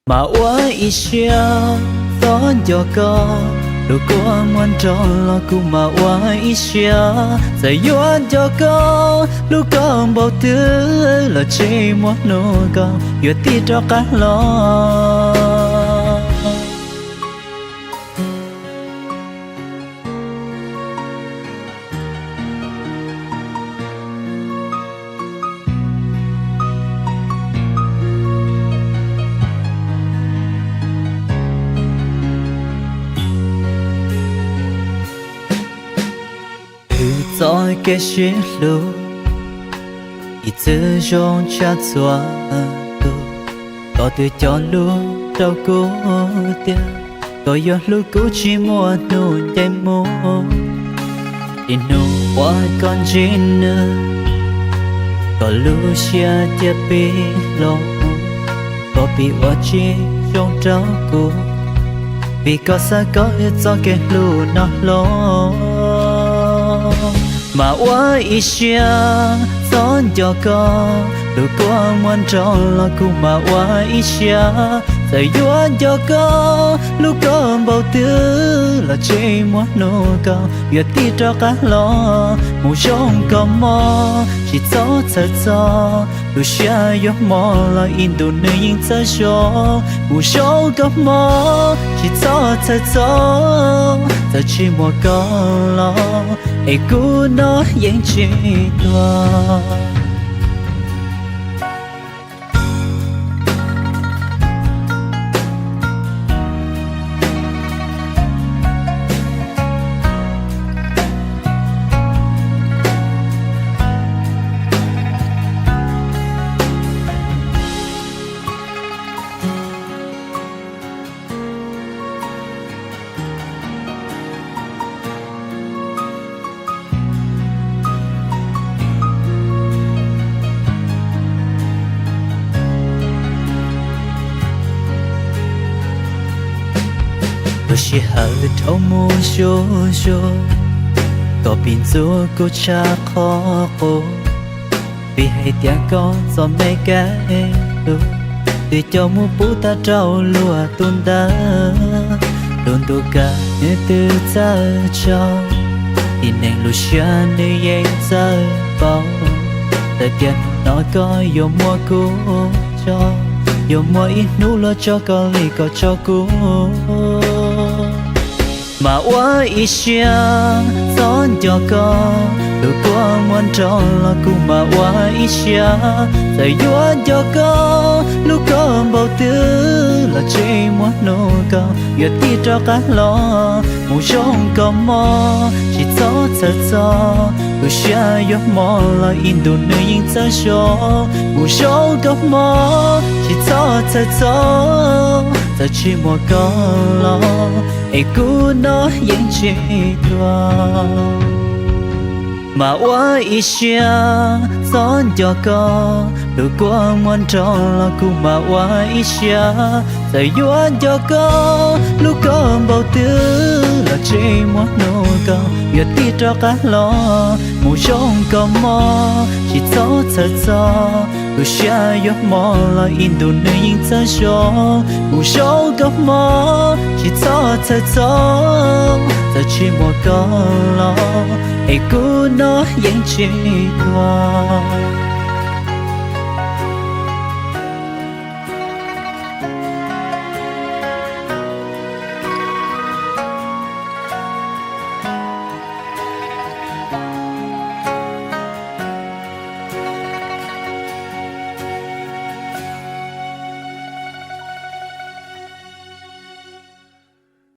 Mas ua ib siab txhob nco koj, lus kua muag nrog los kuv mas ua ib siab. Txawm yuav nco koj, lub koj npau twg los tsis muaj hnub koj yuav tig rov qab los. Hwm txoj kev sib hlub, ib txwm zoo tshaj txhua tus. Koj twb cog lus rau kuv tias koj yuav hlub kuv tsis muaj hnub ncees mus. Txij hnub uas koj ntsib nws, koj lub siab cia pib hloov, koj pib ua tsis zoo rau kuv, vim koj xav koj wb txoj kev hlub no hloov. Mas ua ib siab txhob nco koj, lus kua muag nrog los kuv mas ua ib siab. Txawm yuav nco koj, lub koj npau twg los tsis muaj hnub koj yuav tig rov qab los. Mus zoo koj mog, tsis txhob txhawj txog, lub siab yuav hmo los ib ntus nws yeej txawj zoo. Mus zoo koj mog, tsis txhob txhawj txog, txawm tsis muaj koj los es kuv no yeej tsis tuag. Lub sij hawm dhau mus zuj zus, koj pib ntxub kuv tshaj qhov qub. Vim hais tias koj txom me kev hlub, twb coj mus pub tag rau luag tus ntawd. Lub ntuj kaw nws twb txawj tsaug, tib neeg lub siab nws yeej txawj paub. Txawm tias hnub no koj yuav muab kuv tso, yuav muaj ib hnub luag tso koj li koj tso kuv. Mas ua ib siab txhob nco koj, lus kua muag nrog los kuv mas ua ib siab. Txawm yuav nco koj, lub koj npau twg los tsis muaj hnub koj yuav tig rov qab los. Mus zoo koj mog, tsis txhob txhawj txog, lub siab yuav hmo los ib ntus nws yeej txawj zoo. Mus zoo koj mog, tsis txhob txhawj txog, txawm tsis muaj koj los es kuv no yeej tsis tuag. Mas ua ib siab txhob nco koj, lus kua muag nrog los kuv mas ua ib siab. Txawm yuav nco koj, lub koj npau twg los tsis muaj hnub koj yuav tig rov qab los. Mus zoo koj mog, tsis txhob txhawj txog, lub siab yuav hmo los ib ntus nws yeej txawj zoo. Mus zoo koj mog, tsis txhob txhawj txog, txawm tsis muaj koj los es kuv no yeej tsis tuag.